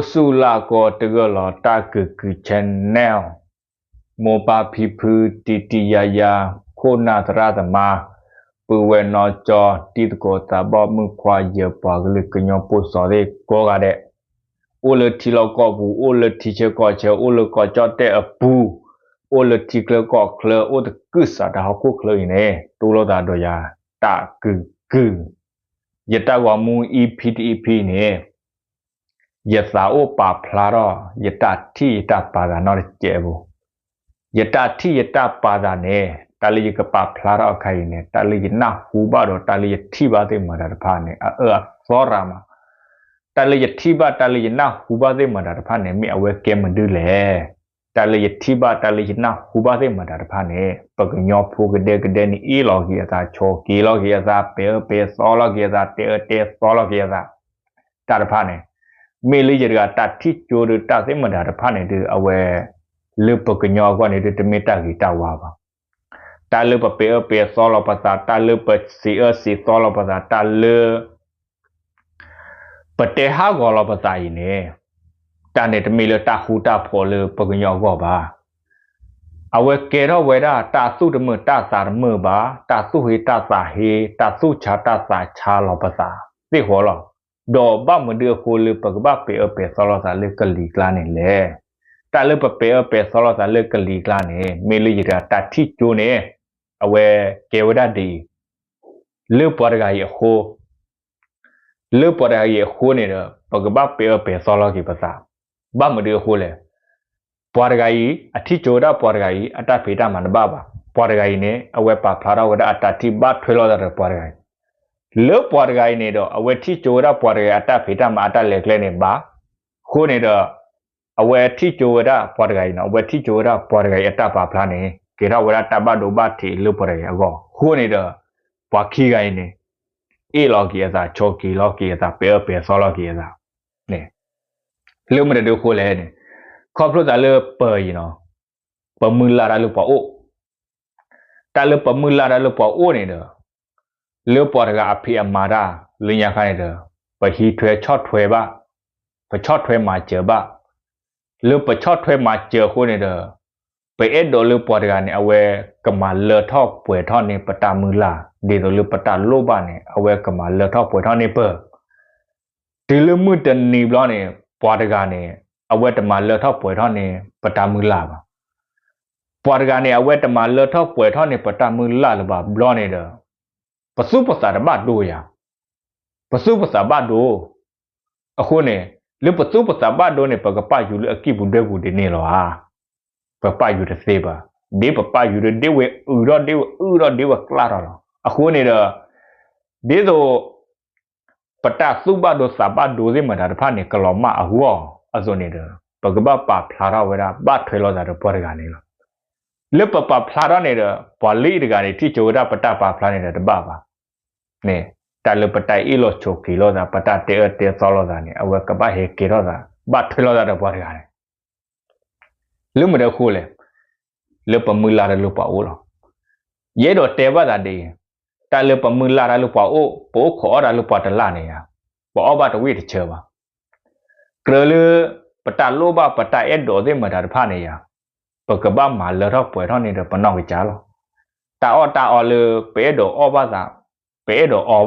အိၣ်ဆူၣ်လၢ်ကီၢ်တဂၢၢ်လီၤ တၢ်ကုၢ်ကုၢ် channel, မိၢ်ပၢ်ဖံဖု တံၤတံၤယၤယၤ ခိၣ်နၢ်သရၣ်သမါ, ပုၢ်ဝဲၢ်နီၢ်ကၠီ တံၤသကိးသးဘီၣ် မုၣ်ခွါယဲၢ် ပှၤကလုာ်ကညီဖိစီၤသ့ၣ်ကိးဂၤဒဲး, အိၣ်လၢထံလီၢ်ကီၢ်ပူၤ အိၣ်လၢထံဆၢကီၢ်ဆၢ အိၣ်လၢကီၢ်ကၠီၣ်တဲၣ်အပူၤ, အိၣ်လၢထံချၢကီၢ်ချၢ အိၣ်သကုၤဆးဒးဟီၣ်ခိၣ်ချၢအံၤန့ၣ် တူၢ်လိာ်သးဒီးယၤ တၢ်ကုၢ်ကုၢ်, ယတၢ်ဂီၤမူ EP တ EP န့ၣ် ယသးအိၣ်ပာ်ဖျါထီၣ် ယတၢ်ထံၣ်ယတၢ်ပာ်သးနီတစဲးဖိ, ယတၢ်ထံၣ်ယတၢ်ပာ်သးန့ၣ် တၢ်လၢယကပာ်ဖျါထီၣ်အခါအံၤန့ၣ် တၢ်လၢယနၢ်ဟူဘၣ်ဒီးတၢ်လၢယထံၣ်ဘၣ်သ့ၣ်မတၤတဖၣ်န့ၣ် အအၢအသီရၤမး, တၢ်လၢယထံၣ်ဘၣ်တၢ်လၢယနၢ်ဟူဘၣ်သ့ၣ်မတၤတဖၣ်န့ၣ် မ့ၢ်အဝဲကဲမနုၤလဲၣ်. တၢ်လၢယထံၣ်ဘၣ်တၢ်လၢယနၢ်ဟူဘၣ်သ့ၣ်မတၤတဖၣ်န့ၣ် ပကညီဖိကဒဲကဒဲန့ၣ် အ့ၣ်လီၤက့ၤအသး ဆိးက့ၤလီၤက့ၤအသး ပဲၤအၢပဲၤသီလီၤက့ၤအသး တဲအၢတဲသီလီၤက့ၤအသး တၢ်တဖၣ်န့ၣ် မ့ၢ်လၢယတဂၤတၢ်ထံၣ်ကၠိဒီးတၢ်သ့ၣ်မတၤတဖၣ်န့ၣ်ဒီး အဝဲ လၢပကညီအဂီၢ်န့ၣ်ဒီး တမ့ၢ်တၢ်ဂ့ၤတၢ်ဝါဘၣ်. တၢ်လၢပပဲၤအၢပဲၤသီလီၤပသး တၢ်လၢပစံးအၢစံးသီလီၤပသး တၢ်လၢ ပတဲဟးဂီၤလီၤပသးအံၤန့ၣ် တၢ်န့ၣ်တမ့ၢ်လၢတၢ်ဃူတၢ်ဖိးလၢပကညီအဂီၢ်ဘၣ်. အဝဲကဲထီၣ်ဝဲဒၣ်တၢ်သူၣ်တမုာ်တၢ်သးတမုာ်ဘၣ်, တၢ်သူၣ်ဟ့တၢ်သးဟ့, တၢ်သူၣ်ဆါတၢ်သးဆါလီၤပသးသ့ၣ်ဃီလီၤ. ဒီးဘၣ်မနုၤအဃိလၢပကဘၣ်ပဲၤအၢပဲၤသီလီၤသးလၢကလံၤကျါန့ၣ်လဲၣ်. တၢ်လၢပပဲၤအၢပဲၤသီလီၤသးလၢကလံၤကျါန့ၣ် မ့ၢ်လၢယတဂၤတၢ်ထံၣ်ကၠိန့ၣ် အဝဲကဲဝဲဒၣ်ဒ်အံၤ, လၢပှၤတဂၤအံၤအဃိ လၢပှၤတဂၤအံၤအဃိန့ၣ်ဒီး ပကဘၣ်ပဲၤအၢပဲၤသီလီၤက့ၤပသး, ဘၣ်မနုၤအဃိလဲၣ်. ပှၤတဂၤအံၤ အထံၣ်ကၠိဝဲဒၣ်ပှၤတဂၤအံၤ အတၢ်ဖံးတၢ်မၤတဘၣ်ဘၣ်. ပှၤတဂၤအံၤန့ၣ် အဝဲပာ်ဖျါထီၣ်ဝဲဒၣ်အတၢ်ထံၣ်ဘၣ်ထွဲလိာ်သးဒီးပှၤတဂၤအံၤ, လၢပှၤတဂၤအံၤန့ၣ်ဒီး အဝဲထံၣ်ကၠိဝဲဒၣ်ပှၤတဂၤအံၤအတၢ်ဖံးတၢ်မၤအတၢ်လဲၤကျဲန့ၣ်ဘၣ်. အဃိန့ၣ်ဒီး အဝဲထံၣ်ကၠိဝဲဒၣ်ပှၤတဂၤအံၤန့ၣ် အဝဲထံၣ်ကၠိဝဲဒၣ်ပှၤတဂၤအံၤအတၢ်ပာ်ဖျါန့ၣ် ကဲထီၣ်ဝဲဒၣ်တၢ်ဘၣ်ဒိဘၣ်ထံးလၢပှၤတဂၤအံၤအဂီၢ်. အဃိန့ၣ်ဒီး ပှၤခံဂၤအံၤန့ၣ် အ့ၣ်လီၤက့ၤအသး ဆိးက့ၤလီၤက့ၤအသး ပဲၤအၢပဲၤသီလီၤက့ၤအသးန့ၣ် လၢမတၤဒုးအဃိလဲၣ်န့ၣ် ခီဖျိသးလၢပၢၤအံၤန့ၣ် ပမုၢ်လၢ်တၢ်လၢပှၤအိၣ်, တၢ်လၢပမုၢ်လၢ်တၢ်လၢပှၤအိၣ်န့ၣ်ဒီး လၢပှၤတဂၤအဖံးအမၤတၢ် လၢညါခါန့ၣ်ဒီး ပဟံးထွဲဆီၣ်ထွဲဘၣ်, ပဆီၣ်ထွဲမၤစၢၤဘၣ်, လၢပဆီၣ်ထွဲမၤစၢၤအဃိန့ၣ်ဒီး ပအဲၣ်ဒိးလၢပှၤတဂၤန့ၣ် အဝဲကမၤလၢထီၣ်ပှဲၤထီၣ်န့ၢ်ပတၢ်မုၢ်လၢ် ဒ်သိးလၢပတၢ်လိၣ်ဘၣ်န့ၣ် အဝဲကမၤလၢထီၣ်ပှဲၤထီၣ်န့ၢ်ပၢၤ တုၤလၢမုၢ်တနံၤဘျီန့ၣ် ပှၤတဂၤန့ၣ် အဝဲတမၤလၢထီၣ်ပှဲၤထီၣ်န့ၢ်ပတၢ်မုၢ်လၢ်ဘၣ်. ပှၤတဂၤန့ၣ် အဝဲတမၤလၢထီၣ်ပှဲၤထီၣ်န့ၢ်ပတၢ်မုၢ်လၢ်လၢၤဘၣ်ဘျီန့ၣ်ဒီး ပသူၣ်ပသးတဘၣ်ဒိယၤ, ပသူၣ်ပသးဘၣ်ဒိ. အဃိန့ၣ် လၢပသူၣ်ပသးဘၣ်ဒိန့ၣ် ပကပာ်ယူၤလၢအကံၢ်ပူၤဒွဲၣ်ပူၤဒ်န့ၣ်လီၤဧါ. ပပာ်ယူၤတသ့ဘၣ်. ဒ်ပပာ်ယူၤဒီး ဒ်ဝဲအုးထီၣ် ဒ်ဝဲအုးထီၣ် ဒ်ဝဲကျၢ်ထီၣ်လီၤ. အဃိန့ၣ်ဒီး ဒ်သိး ပတၢ်သူၣ်ဘၣ်ဒိသးဘၣ်ဒိသ့ၣ်မတၤတဖၣ်န့ၣ် ကလီၤမၢ်အဂီၢ်အသိးန့ၣ်ဒီး ပကဘၣ်ပာ်ဖျါထီၣ်ဝဲဒၣ် ဘၣ်ထွဲလိာ်သးဒီးပှၤတဂၤန့ၣ်လီၤ. လၢပပာ်ဖျါထီၣ်န့ၣ်ဒီး ပှၤလၢအံၤတဂၤန့ၣ် ထံၣ်ကၠိဝဲဒၣ်ပတၢ်ပာ်ဖျါန့ၣ်ဒီးတဘၣ်ဘၣ်န့ၣ် တၢ်လၢပတၢ်အ့ၣ်လိာ်ဆိးက့ၤလိာ်သး ပတၢ်တဲအၢတဲသီလိာ်သးန့ၣ် အဝဲကဘၣ်ဟဲကဲထီၣ်သး ဘၣ်ထွဲလိာ်သးဒီးပှၤတဂၤန့ၣ် လၢမတၤအဃိလဲၣ်. လၢပမုၢ်လၢ်တၢ်လၢပှၤအိၣ်လီၤ. ယအဲၣ်ဒိးတဲဘၣ်သးဒ်အံၤ, တၢ်လၢပမုၢ်လၢ်တၢ်လၢပှၤအိၣ် ပအိၣ်ခိးအီၣ်တၢ်လၢပှၤတလၢ်န့ၣ်ယၤ, ပအီၣ်ဘၣ်တဝံၣ်တဆၢဘၣ်. ကြၢးလၢ ပတၢ်လိၣ်ဘၣ်ပတၢ်အဲၣ်ဒိးသ့ၣ်မတၤတဖၣ်န့ၣ်ယၤ, ပကဘၣ်မၤလၢထီၣ်ပှဲၤထီၣ်န့ၢ်ဒီးပနီၢ်ကစၢ်လီၤ. တၢ်အီၣ်တၢ်အီလၢပအဲၣ်ဒိးအီၣ်ဘၣ်သး ပအဲၣ်ဒိးအီဘၣ်သးသ့ၣ်မတၤတဖၣ်န့ၣ် ကြၢးလၢပကဘၣ်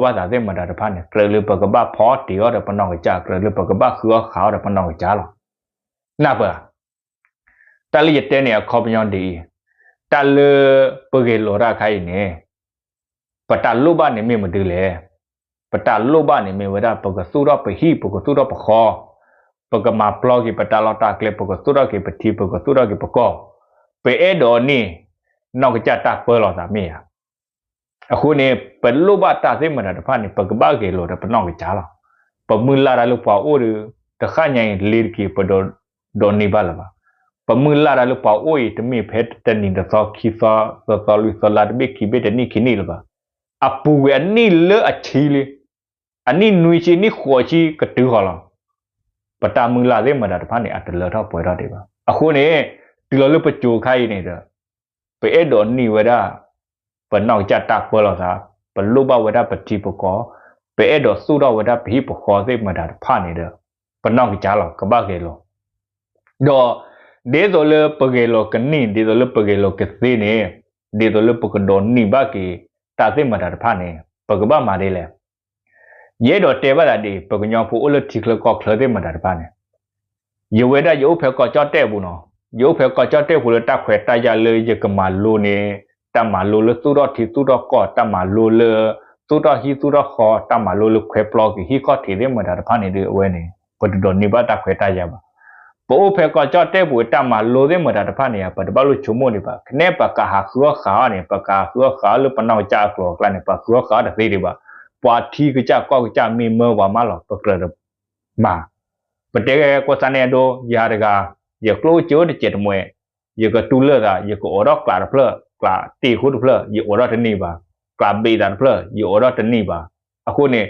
ဖီအီၣ်တ့ၤအီၣ်ဒီးပနီၢ်ကစၢ် ကြၢးလၢပကဘၣ်ဃုအီၣ်ဃုအီဒီးပနီၢ်ကစၢ်လီၤ. နၢ်ပၢၢ်ဧါ. တၢ်လၢယတဲန့ၣ်အခီပညီဒ်အံၤ, တၢ်လၢပဂဲၤလိာ်တၢ်အခါအံၤန့ၣ် ပတၢ်လိၣ်ဘၣ်န့ၣ်မ့ၢ်မနုၤလဲၣ်. ပတၢ်လိၣ်ဘၣ်န့ၣ်မ့ၢ်ဝဲဒၣ် ပကသူၣ်ထီၣ်ပဟံၣ် ပကသူၣ်ထီၣ်ပဃီ, ပကမၤပျီက့ၤပတၢ်လီၢ်တၢ်ကျဲ ပကသူၣ်ထီၣ်က့ၤပထံ ပကသူၣ်ထီၣ်က့ၤပကီၢ်, ပအဲၣ်ဒိးန့ၢ် နီၢ်ကစၢ်တၢ်ပၢလီၤသးမ့ၢ်ဧါ. အဃိန့ၣ် ပလိၣ်ဘၣ်တၢ်သ့ၣ်မတၤတဖၣ်န့ၣ် ပကဘၣ်ဂဲၤလိာ်ဒီးပနီၢ်ကစၢ်လီၤ. ပမုၢ်လၢ်တၢ်လၢပှၤအိၣ်ဒီး တဃၣ်ညါအံၤလ့ၤတက့ၤ ပဒိးန့ၢ်ဘၣ်လၢၤဘၣ်. ပမုၢ်လၢ်တၢ်လၢပှၤအိၣ်အံၤ တမ့ၢ်ဖဲတနံၤတသီခံသီ သၢသီလွံၢ်သီလါတဘ့ၣ်ခံဘ့ၣ်တနံၣ်ခံနံၣ်လၢၤဘၣ်. အပူၤကွံာ်အနံၣ်လၢအဆံလံ အနံၣ်နွံဆံ နံၣ်ဃိးဆံကတုၤဃီၤလီၤ. ပတၢ်မုၢ်လၢ်သ့ၣ်မတၤတဖၣ်န့ၣ် အတလၢထီၣ်ပှဲၤထီၣ်ဒံးဘၣ်. အဃိန့ၣ် တုၤလီၤလၢပစိၤခါအံၤန့ၣ်ဒီး ပအဲၣ်ဒိးန့ၢ်ဝဲဒၣ် ပနီၢ်ကစၢ်တၢ်ပၢလီၤသး, ပလိၣ်ဘၣ်ဝဲဒၣ်ပထံပကီၢ်, ပအဲၣ်ဒိးသူၣ်ထီၣ်ဝဲဒၣ်ပဟံၣ်ပဃီသ့ၣ်မတၤတဖၣ်န့ၣ်ဒီး ပနီၢ်ကစၢ်လီၤ ကဘၣ်ဂဲၤလိာ် ဒီး ဒ်သိးလၢပဂဲၤလိာ်ကနံၣ် ဒ်သိးလၢပဂဲၤလိာ်ကသ့န့ၣ် ဒ်သိးလၢပကဒိးန့ၢ်ဘၣ်က့ၤ တၢ်သ့ၣ်မတၤတဖၣ်န့ၣ် ပကဘၣ်မၤဒ်လဲၣ်. ယအဲၣ်ဒိးတဲဘၣ်သးဒ်အံၤ ပကညီဖိအိၣ်လၢထံချၢကီၢ်ချၢသ့ၣ်မတၤတဖၣ်န့ၣ် ယဝဲဒၣ်ယအိၣ်ဖဲကီၢ်ကၠီၣ်တဲၣ်ပူၤနီၤ, ယအိၣ်ဖဲကီၢ်ကၠီၣ်တဲၣ်ပူၤလၢတၢ်ခွဲးတၢ်ယာ်လၢယကမၤလိန့ၣ် တၢ်မၤလိလၢသူၣ်ထီၣ်ထံသူၣ်ထီၣ်ကီၢ် တၢ်မၤလိလၢ သူၣ်ထီၣ်ဟံၣ်သူၣ်ထီၣ်ဃီ တၢ်မၤလိလၢခွဲးပျီက့ၤဟံၣ်ခီၣ်ထံးသ့ၣ်မတၤတဖၣ်န့ၣ်ဒီး အဝဲန့ၣ် ပတဒိးန့ၢ်ဘၣ်တၢ်ခွဲးတၢ်ယာ်ဘၣ်. ပအိၣ်ဖဲကီၢ်ကၠီၣ်တဲၣ်ပူၤ တၢ်မၤလိသ့ၣ်မတၤတဖၣ်န့ၣ် ပတဘၣ်လိၣ်ဆိကမိၣ်ဒံးဘၣ်. ကနဲပကဟးဃုအီၣ်ဃးအီၣ်န့ၣ် ပကဟးဃုအီၣ်ဃးအီၣ်လၢပနီၢ်ကစၢ်အကျိၤအကျဲန့ၣ် ပဟးဃုအီၣ်ဃးအီၣ်တသ့ဒံးဘၣ်. ပှၤထံကစၢ်ကီၢ်ကစၢ်မ့ၢ်မၢပှၤမးလီၤ ပကြၢးတမၤ ပတဲကဲကိးစါန့ၣ်အဒိ ယၤတဂၤ ယကျိၣ်အိၣ်စ့အိၣ်တစဲးတမှဲး, ယကတူၢ်လိာ်သး ယကအိးထီၣ်ကျးတဖျၢၣ် ကျးတ့ၢ်ဃိတဖျၢၣ် ယအိးထီၣ်တန့ၢ်ဘၣ်, ကျးဘ့းသးတဖျၢၣ် ယအိးထီၣ်တန့ၢ်ဘၣ်. အဃိန့ၣ်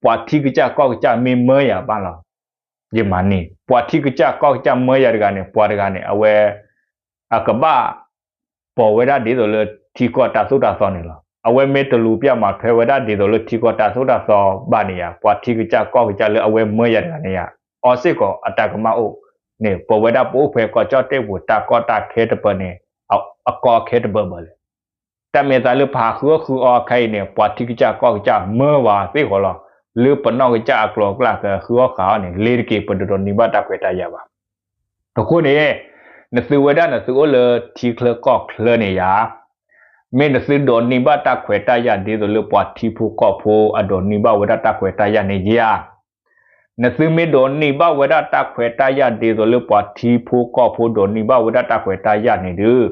ပှၤထံကစၢ်ကီၢ်ကစၢ်မ့ၢ်မၢယၤဘၣ်လီၤ ယမၤန့ၢ် ပှၤထံကစၢ်ကီၢ်ကစၢ်မၢယၤတဂၤန့ၣ် ပှၤတဂၤန့ၣ် အဝဲ အကဘၣ် ပိာ်ဝဲဒၣ်ဒ်သိးလၢထံကီၢ်တၢ်သိၣ်တၢ်သီန့ၣ်လီၤ. အဝဲမ့ၢ်တလူၤပျၢ်မၤထွဲဝဲဒၣ်ဒ်သိးလၢထံကီၢ်တၢ်သိၣ်တၢ်သီဘၣ်န့ၣ်ယၤ ပှၤထံကစၢ်ကီၢ်ကစၢ်လၢအဝဲမၢယၤတဂၤန့ၣ်ယၤ အီၤစ့ၢ်ကီးအတၢ်ကမၣ်အိၣ်န့ၣ် ပဝဲဒၣ်ပအိၣ်ဖဲကီၢ်ကၠီၣ်တဲၣ်ပူၤတၢ်ကီတၢ်ခဲတပၢၤန့ၣ် အကီအခဲတဘၢဘၢလၢ တၢ်မဲာ်သးလၢပဟးဃုအီၣ်ဃုအီအခါအံၤန့ၣ် ပှၤထံကစၢ်ကီၢ်ကစၢ်မၢပှၤသ့ၣ်ဃီလီၤ. လၢပနီၢ်ကစၢ်အကျိၤအကျဲကဃုအီၣ်ဃးအီၣ်န့ၣ် လ့ၤတက့ၤ ပတဒိးန့ၢ်ဘၣ်တၢ်ခွဲးတၢ်ယာ်ဘၣ်. အဃိန့ၣ် နသုဝဲဒၣ်နသုအိၣ်လၢထံချၢကီၢ်ချၢန့ၣ်ယၤ မ့ၢ်နသုဒိးန့ၢ်ဘၣ်တၢ်ခွဲးတၢ်ယာ်ဒ်သိးလၢပှၤထံဖိကီၢ်ဖိအဒိးန့ၢ်ဘၣ်ဝဲဒၣ်တၢ်ခွဲးတၢ်ယာ်န့ၣ်ဧါ. နသုမ့ၢ်ဒိးန့ၢ်ဘၣ်ဝဲဒၣ်တၢ်ခွဲးတၢ်ယာ်ဒ်သိးလၢပှၤထံဖိကီၢ်ဖိဒိးန့ၢ်ဘၣ်ဝဲဒၣ်တၢ်ခွဲးတၢ်ယာ်န့ၣ်ဒီး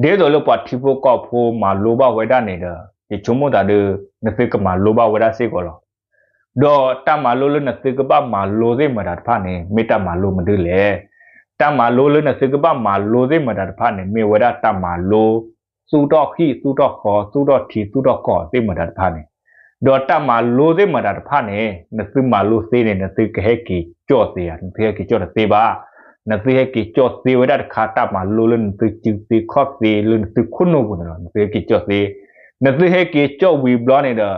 ဒ်သိးလၢပှၤထံဖိကီၢ်ဖိမၤလိဘၣ်ဝဲဒၣ်န့ၣ်ဒီး ယဆိကမိၣ်သးဒီး နသုကမၤလိဘၣ်ဝဲဒၣ်စ့ၢ်ကီးလီၤ. ဒီးတၢ်မၤလိလၢနသုကဘၣ်မၤလိသ့ၣ်မတၤတဖၣ်န့ၣ် မ့ၢ်တၢ်မၤလိမနုၤလဲၣ်. တၢ်မၤလိလၢနသုကဘၣ်မၤလိသ့ၣ်မတၤတဖၣ်န့ၣ် မ့ၢ်ဝဲဒၣ်တၢ်မၤလိ သူၣ်ထီၣ်ဟံၣ်သူၣ်ထီၣ်ဃီ သူၣ်ထီၣ်ထံသူၣ်ထီၣ်ကီၢ်သ့ၣ်မတၤတဖၣ်န့ၣ် ဒီးတၢ်မၤလိသ့ၣ်မတၤတဖၣ်န့ၣ် နသုမၤလိသ့န့ၣ် နသုကဟဲက့ၤကၠီၣ်သ့ဧါ, နသုဟဲက့ၤကၠီၣ်တသ့ဘၣ်. နသုဟဲက့ၤကၠီၣ်သ့ဝဲဒၣ်တခါ တၢ်မၤလိလၢနသုစုသ့ခီၣ်သ့လၢနသုခိၣ်နူာ်ပူၤန့ၣ်လီၤ. နသုဟဲက့ၤကၠီၣ်သ့, နသုဟဲက့ၤကၠီၣ်ဝံၤဘျီန့ၣ်ဒီး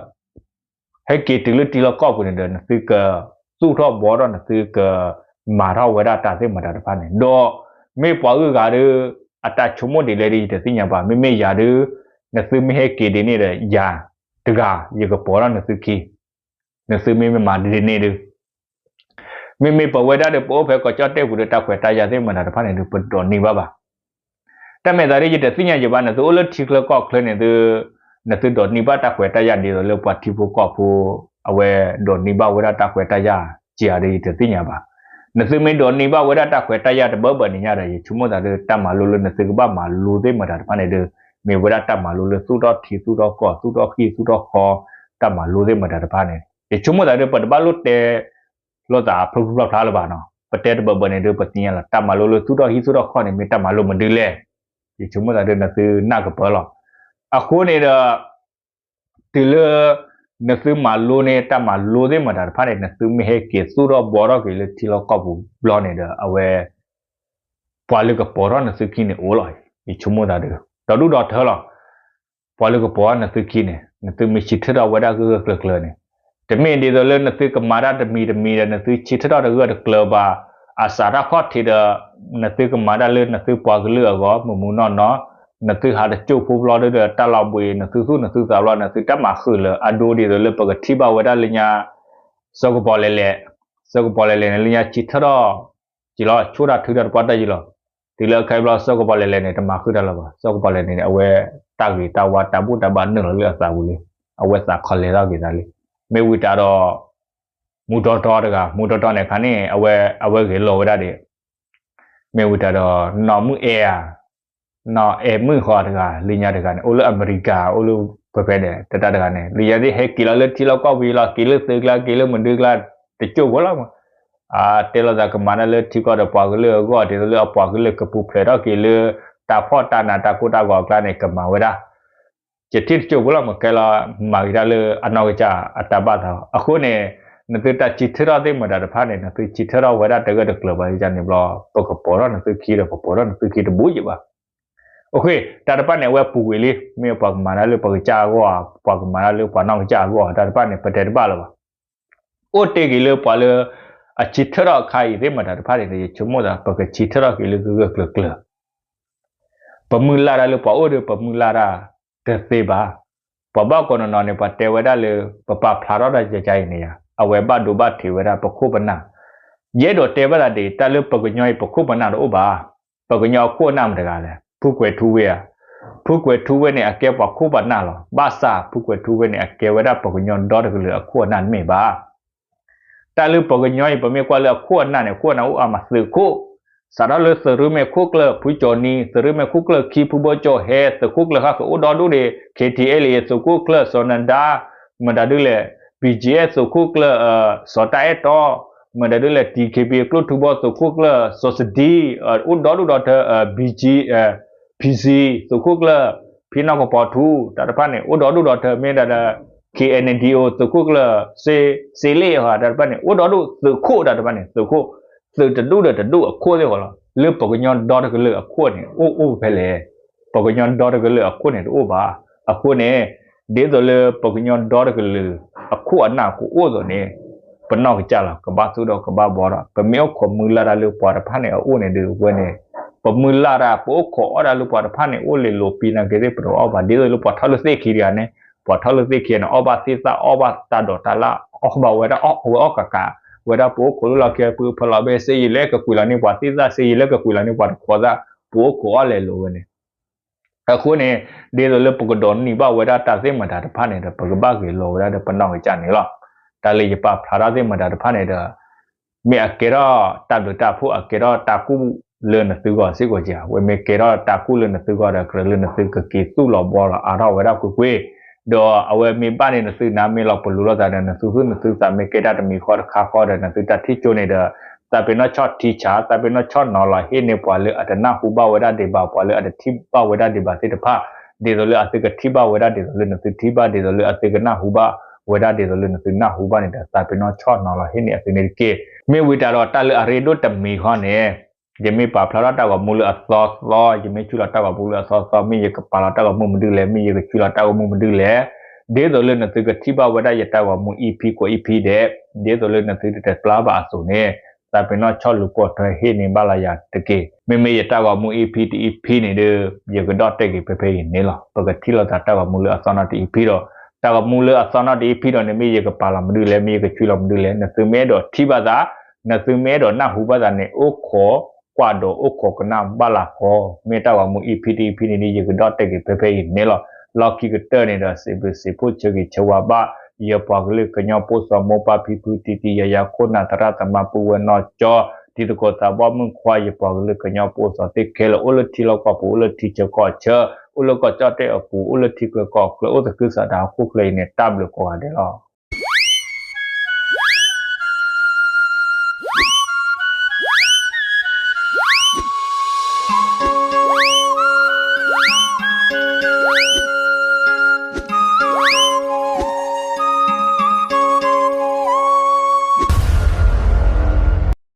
ဟဲက့ၤတုၤလၢထံလီၢ်ကီၢ်ပူၤန့ၣ်ဒီး နသုကသူၣ်ထီၣ်ဘှီထီၣ် နသုကမၤထီၣ်ဝဲဒၣ်တၢ်သ့ၣ်မတၤတဖၣ်န့ၣ် ဒီးမ့ၢ်ပှၤဂုၤဂၤဒီး အတၢ်ဆိကမိၣ်ဒ်လဲၣ်ဒီး ယတသ့ၣ်ညါဘၣ်. မ့မ့ၢ်ယၤဒီး နသုမ့ၢ်ဟဲက့ၤဒ်န့ၣ်ဒီး ယၤတဂၤ ယကပိာ်ထီၣ်နသုခံ, နသုမ့မ့ၢ်မၤဒ်န့ၣ်ဒီး မ့မ့ၢ်ပဝဲဒၣ်ဒီး ပအိၣ်ဖဲကီၢ်ကၠီၣ်တဲၣ်ပူၤဒီး တၢ်ခွဲးတၢ်ယာ်သ့ၣ်မတၤတဖၣ်န့ၣ်ဒီး ပတဒိးန့ၢ်ဘၣ်ဘၣ်. တၢ်မဲာ်သးဒီး ယတသ့ၣ်ညါယဘၣ် နသုအိၣ်လၢထံချၢကီၢ်ချၢန့ၣ်ဒီး နသုဒိးန့ၢ်ဘၣ်တၢ်ခွဲးတၢ်ယာ်ဒ်သိးလၢပှၤထံဖိကီၢ်ဖိ အဝဲဒိးန့ၢ်ဘၣ်ဝဲဒၣ်တၢ်ခွဲးတၢ်ယာ် က့ၤဧါဒီး ယတသ့ၣ်ညါဘၣ်. နသုမ့ၢ်ဒိးန့ၢ်ဘၣ်ဝဲဒၣ်တၢ်ခွဲးတၢ်ယာ်တဘၢဘၢန့ၣ်ညါဒီး ယဆိကမိၣ်သးဒီး တၢ်မၤလိလၢနသုကဘၣ်မၤလိသ့ၣ်မတၤတဖၣ်န့ၣ်ဒီး မ့ၢ်ဝဲဒၣ်တၢ်မၤလိလၢသူၣ်ထီၣ်ထံသူၣ်ထီၣ်ကီၢ် သူၣ်ထီၣ်ဟံၣ်သူၣ်ထီၣ်ဃီ တၢ်မၤလိသ့ၣ်မတၤတဖၣ်န့ၣ် ယဆိကမိၣ်သးဒီး ပတဘၣ်လိၣ်တဲ လိာ်သးဖျိဖျိဖျါဖျါလၢၤဘၣ်နီၤ. ပတဲတဘၢဘၢန့ၣ်ဒီး ပသ့ၣ်ညါလီၤ တၢ်မၤလိလၢသူၣ်ထီၣ်ဟံၣ်သူၣ်ထီၣ်ဃီန့ၣ် မ့ၢ်တၢ်မၤလိမနုၤလဲၣ်. ယဆိကမိၣ်သးဒီး နသုနၢ်ကပၢၤလီၤ. အဃိန့ၣ်ဒီး တုၤလၢ နသုမၤလိန့ၢ် တၢ်မၤလိသ့ၣ်မတၤတဖၣ်န့ၣ် နသုမ့ၢ်ဟဲက့ၤသူၣ်ထီၣ်ဘှီထီၣ်က့ၤလၢထံလီၢ်ကီၢ်ပူၤဘျီန့ၣ်ဒီး အဝဲ ပှၤလၢကပိာ်ထီၣ်နသုခံန့ၣ်အိၣ်လီၤ. ယဆိကမိၣ်သးဒီး ဒီဒူၣ်ဒီထၢလီၤ. ပှၤလၢကပိာ်ထီၣ်နသုခံန့ၣ် နသုမ့ၢ်ဆံထၢၣ်ထီၣ်ဝဲဒၣ်ဂၢၢ်ဂၢၢ်ကျၢၤကျၢၤန့ၣ် တမ့ၢ်ဒ်သိးလၢနသုကမၤတၢ်တမံၤတမံၤဒီး နသုဆံထၢၣ်ထီၣ်တဂၢၢ်တကျၢၤဘၣ်. အစးထီၣ်ခီၣ်ထံးဒီး နသုကမၤတၢ်လၢနသုပှၤကလုာ်အဂီၢ် မုၢ်မုၢ်နီၢ်နီၢ် နသုဟးတကၠိၢ်ဖိဘျီဒီး တၢ်လီၤဘှံး နသုသူၣ်နသုသးဘျီ နသုတၢ်မၤဃုာ်လၢအဒိဒ်သိးလၢပကထံၣ်ဘၣ်ဝဲဒၣ်လၢညါ စီၤကပီၤလဲၤလဲၤ စီၤကပီၤလဲၤလဲၤန့ၣ် လၢညါဆံထၢၣ်ထီၣ် ကံလီၤ ဆိတၢ်ထုတၢ်တပှၢ်တၢ်ယံၤလီၤ. တုၤလၢအခဲအံၤဘျီ စီၤကပီၤလဲၤလဲၤန့ၣ် တမၤဃုာ်တၢ်လၢၤဘၣ်. စီၤကပီၤလဲၤလဲၤန့ၣ် အဝဲတၢ်ဂ့ၤတၢ်ဝါတၢ်ဘူၣ်တၢ်ဘါနုာ်လီၤလၢအသးပူၤလံ. အဝဲသးခီလဲၤထီၣ်က့ၤသးလံ. မ့ၢ်ဝံၤတၢ်ဒီး မူတီတီတဂၤ မူတီတီန့ၣ်အခါန့ၣ် အဝဲ အဝဲဂဲၤလိာ်ဝဲဒၣ်ဒံး မ့ၢ်ဝံၤတၢ်ဒီး နီၢ်မုၣ်အဲၣ်ဧါ နီၢ်အဲၣ်မုၣ်ဃီတဂၤ လၢညါတဂၤန့ၣ် အိၣ်လၢအမဲရကၤ အိၣ်လၢဖဲဖဲဒဲး တတၢ်တဂၤန့ၣ် လၢညါသ့ၣ်ဟဲက့ၤလီၤလၢထံလီၢ်ကီၢ်ပူၤလီၤ က့ၤလၢသုးကျါ က့ၤလၢမဒုကျါ တကၠိၢ်ဖိလီၤမး တဲလိာ်သးကမၤတၢ်လၢထံကီၢ်ဒီးပှၤကလုာ်အဂီၢ် ဒ်သိးလၢအပှၤကလုာ်ကပူၤဖျဲးထီၣ်က့ၤလၢ တၢ်ဖှီၣ်တၢ်နးတၢ်ကိၢ်တၢ်ဂီၤအကျါန့ၣ် ကမၤဝဲဒၣ် ယထံၣ်တကၠိၢ်ဖိလီၤမး ကဲလီၤ မၤဂ့ၤတၢ်လၢအနီၢ်ကစၢ်အတၢ်ဘၣ်သးလီၤ. အဃိန့ၣ် နသုတၢ်ဆံထၢၣ်ထီၣ်သ့ၣ်မတၤတဖၣ်န့ၣ် နသုဆံထၢၣ်ထီၣ်ဝဲဒၣ်တဂၢၢ်တကျၢၤဘၣ်န့ၣ်ဘျီ ပကပိာ်ထီၣ်နသုခံဒီး ပပိာ်ထီၣ်နသုခံတဘူၣ်ယံၤဘၣ်. တၢ်တဖၣ်န့ၣ် အဝဲပူၤကွံာ်လံ မ့ၢ်ပှၤကမၤတၢ်လၢပှၤကစၢ်အဂီၢ်ဧါ ပှၤကမၤတၢ်လၢပှၤနီၢ်ကစၢ်အဂီၢ်ဧါ တၢ်တဖၣ်န့ၣ် ပတဲတဘၣ်လၢၤဘၣ်. အိၣ်တ့ၢ်က့ၤလၢပှၤလၢ အဆံးထၢၣ်ထီၣ်အခါအံၤသ့ၣ်မတၤတဖၣ်န့ၣ်ဒီး ယဆိကမိၣ်သး ပကဆံးထၢၣ်ထီၣ်က့ၤလၢဂၢၢ်ဂၢၢ်ကျၢၤကျၢၤ ပမုၢ်လၢ်တၢ်လၢပှၤအိၣ်ဒီး ပမုၢ်လၢ်တၢ်တသ့ဘၣ်. ပှၤဘၣ်ကိးနီၢ်နီၢ်န့ၣ် ပှၤတဲဝဲဒၣ်လၢ ပပာ်ဖျါထီၣ်တၢ်ယကါအံၤန့ၣ်ယါ အဝဲဘၣ်ဒိဘၣ်ထံးဝဲဒၣ်ပခိၣ်ပနၢ်. ယအဲၣ်ဒိးတဲဘၣ်သးဒ်အံၤ တၢ်လၢပှၤကညီအံၤ ပခိၣ်ပနၢ်တအိၣ်ဘၣ်. ပှၤကညီအခိၣ်အနၢ်မတၤတဂၤလဲၣ်, ဖုကွဲၤထူဝ့ဧါ. ဖုကွဲၤထူဝ့န့ၣ် အကဲပှၤခိၣ်ပနၢ်လီၤ. ဘၣ်ဆၣ် ဖုကွဲၤထူဝ့န့ၣ် အကဲဝဲဒၣ်ပှၤကညီဒီတကလုာ်အခိၣ်အနၢ်တမ့ၢ်ဘၣ်. တၢ်လၢပှၤကညီအံၤ ပမ့ၢ်ကွၢ်လၢအခိၣ်အနၢ်န့ၣ် အခိၣ်အနၢ်အိၣ်အါမး သုးခိၣ်, စးထီၣ်လၢသုးရ့မဲာ်ခိၣ်ကျၢၢ် ဖုကၠီၤနံၤ, သုးရ့မဲာ်ခိၣ်ကျၢၢ်ခံ ဖုဘီကၠီၤဟဲ, သုးခိၣ်ကျၢၢ်ဃၣ်ဃၢၤ အိၣ်ဒီဒူၣ်ဒံး KTLA သုးခိၣ်ကျၢၢ် စီၤနဒါ, မတၤဒုလဲၣ် BGF သုးခိၣ်ကျၢၢ် စီၤတၢ်အဲၣ်တီ, မတၤဒုလဲၣ် DKBA ကျိၣ်ထူဘီသုးခိၣ်ကျၢၢ် စီၤစဒံ, အိၣ်ဒီဒူၣ်ဒီးထၢ BG, PC သုးခိၣ်ကျၢၢ် ဖံနီၢ်ကပီၤထူ တၢ်တဖၣ်န့ၣ် အိၣ်ဒီဒူၣ်ဒီးထၢ မ့ၢ်ဒၣ်ဒီး KNDO သုးခိၣ်ကျၢၢ် စ့လ့ၣ်ဧါ တၢ်တဖၣ်န့ၣ် အိၣ်ဒီဒူၣ်သုးခိၣ် တၢ်တဖၣ်န့ၣ် သုးခိၣ်, သုးတဒူၣ်ဒီးတဒူၣ်အခိၣ်သ့ၣ်ဃီလီၤ. လၢပှၤကညီဒီတကလုာ်အခိၣ်န့ၣ် အိၣ်အိၣ်ဖဲလဲၣ်. ပှၤကညီဒီတကလုာ်အခိၣ်န့ၣ်တအိၣ်ဘၣ်. အဃိန့ၣ် ဒ်သိးလၢပှၤကညီဒီတကလုာ်အခိၣ်အနၢ်ကအိၣ်အသိးန့ၣ် ပနီၢ်ကစၢ်လီၤ ကဘၣ်သူၣ်ထီၣ်ကဘၣ်ဘှီထီၣ် ပမ့ၢ်အိၣ်ခိးမုၢ်လၢ်တၢ်လၢပှၤတဖၣ်န့ၣ်အအိၣ်န့ၣ်ဒီးဝဲန့ၣ် ပမုၢ်လၢ်တၢ် ပအိၣ်ခိးအီၣ်တၢ်လၢပှၤတဖၣ်န့ၣ် အိၣ်လ့ၤလိာ်ပံနာ်က့သ့ၣ် ပတအီၣ်ဘၣ် ဒ်သိးလၢပှၤထီၣ်လၢသ့ၣ်ခံတဂၤန့ၣ် ပှၤထီၣ်လၢသ့ၣ်ခံန့ၣ် အီၣ်ဘၣ်သ့ၣ်သၣ် အီၣ်ဘၣ်တၢ်ဒိးတၢ်လၣ် အီၣ်ဘၣ်ဝဲဒၣ် အီၣ်ဝဲအီၣ်ကးကး ဝဲဒၣ်ပအိၣ်ခိးလၢလီၢ်ခံ ပဖၢလီၤဘဲ စ့ယံာ်လၢကကွံာ်လီၤန့ၢ်ပှၤသ့ၣ်သၣ် စ့ယံာ်လၢကကွံာ်လီၤန့ၢ်ပှၤတခီသၣ် ပအိၣ်ခိးအီၣ်လဲၤလိာ်ဝဲန့ၣ် အဃိန့ၣ် ဒ်သိးလၢပကဒိးန့ၢ်ဘၣ်ဝဲဒၣ်တၢ်သ့ၣ်မတၤတဖၣ်န့ၣ်ဒီး ပကဘၣ်ဂဲၤလိာ်ဝဲဒၣ်ဒီးပနီၢ်ကစၢ်န့ၣ်လီၤ. တၢ်လၢယပာ်ဖျါထီၣ်သ့ၣ်မတၤတဖၣ်န့ၣ်ဒီး မ့ၢ်အကဲထီၣ်တၢ်ဘျုးတၢ်ဖှိၣ် အကဲထီၣ်တၢ်ကူၣ်လၢနသုဂီၢ်စ့ၢ်ကီးဧါ, ဝဲမ့ၢ်ကဲထီၣ်တၢ်ကူၣ်လၢနသုဂီၢ်ဒီး ကြၢးလၢနသုကက့ၤသူၣ်လီၤဘှီလီၤအါထီၣ်ဝဲဒၣ်ကွ့ၢ်ကွ့ၢ်, ဒီးအဝဲမ့ၢ်ဘၣ်န့ၣ် နသုနာ်မ့ၢ်လီၤပလိာ်လိာ်သးဒီး နသုသူၣ်နသုသးမ့ၢ်ကဲတၢ်တမံၤဃီတခါဃီဒီး နသုတၢ်ထံၣ်ကၠိန့ၣ်ဒီး သးပ့ၤနီၣ်ဆီၣ်ထံဆး သးပ့ၤနီၣ်ဆီၣ်နီၤလီၤ ဟ့ၣ်န့ၢ်ပှၤလၢအတနၢ်ဟူဘၣ်ဝဲဒၣ်ဒံးဘၣ် ပှၤလၢအတထံၣ်ဘၣ်ဝဲဒၣ်ဒံးဘၣ်သ့ၣ်တဖၣ်, ဒ်သိးလၢအသုကထံၣ်ဘၣ်ဝဲဒၣ် ဒ်သိးလၢနသုထံၣ်ဘၣ် ဒ်သိးလၢအသုကနၢ်ဟူဘၣ်ဝဲဒၣ် ဒ်သိးလၢနသုနၢ်ဟူဘၣ်န့ၣ်ဒီး သးပ့ၤနီၣ်ဆီၣ်နီၤလီၤ ဟ့ၣ်န့ၢ်အသုန့ၣ်တက့ၢ်. မ့ၢ်ဝံၤတၢ်ဒီးတၢ်လၢအရ့ဒိၣ်တမံၤဃီန့ၣ် ယမ့ၢ်ပာ်ဖျါထီၣ်တၢ်ဂီၤမူလၢအသီသီ ယမ့ၢ်ဆူၣ်လီၤတၢ်ဂီၤမူမနုၤလဲၣ် မ့ၢ်ယကပာ်လီၤတၢ်ဂီၤမူမနုၤလဲၣ် ဒ်သိးလၢနသုကထံၣ်ဘၣ်ဝဲဒၣ်ယတၢ်ဂီၤမူ EP ကိး EP ဒဲး ဒ်သိးလၢနသုတတပျၢ်ဘၣ်အသိးန့ၣ် သးပ့ၤနီၣ်ဆီၣ်လူၤပိာ်ထွဲဟ့ၣ်န့ၢ်ဘၣ်လီၤယၤတက့ၢ်. မ့မ့ၢ်ယတၢ်ဂီၤမူ EP တ EP န့ၣ်ဒီး ယကဒီၣ်တဲာ်က့ၤဖဲဖဲအံၤန့ၣ်လီၤ. ပကထံၣ်လိာ်သးတၢ်ဂီၤမူလၢအသီနီၣ်တ EP ဒီး တၢ်ဂီၤမူလၢအသီနီၣ်တ EP ဒီးန့ၣ် မ့ၢ်ယကပာ်လီၤမနုၤလဲၣ် မ့ၢ်ယကဆှံလီၤမနုၤလဲၣ် နသုမ့ၢ်အဲၣ်ဒိးထံၣ်ဘၣ်သး နသုမ့ၢ်အဲၣ်ဒိးနၢ်ဟူဘၣ်သးန့ၣ် အိၣ်ခိးကွၢ်ဒီးအိၣ်ခိးကနၣ်ဘၣ်လၢဃီ မ့ၢ်တၢ်ဂီၤမူ EP တ EP န့ၣ်ဒီး ယကဒီၣ်တဲာ်က့ၤဖဲဖဲအံၤန့ၣ်လီၤ. လီၢ်ခံကတၢၢ်န့ၣ်ဒီး စံးဘျုးစံးဖှိၣ်ဆၢဂ့ၤဆၢဝါဘၣ် ယပှၤကလုာ်ကညီဖိစီၤမိၢ်ပၢ်ဖံဖု တံၤတံၤယၤယၤခိၣ်နၢ်သရၣ်သမါပုၢ်ဝဲၢ်နီၢ်ကၠီ တံၤသကိးသးဘီမုၣ်ခွါ ယပှၤကလုာ်ကညီဖိစီၤသ့ၣ်ခဲလၢာ် အိၣ်လၢထံလီၢ်ကီၢ်ပူၤ အိၣ်လၢထံဆၢကီၢ်ဆၢ အိၣ်လၢကီၢ်ကၠီၣ်တဲၣ်အပူၤ အိၣ်လၢထံချၢကီၢ်ချၢ အိၣ်သကုၤဆးဒးဟီၣ်ခိၣ်ချၢအံၤန့ၣ် တၢ်ဘျုးကိးဂၤဒဲးလီၤ.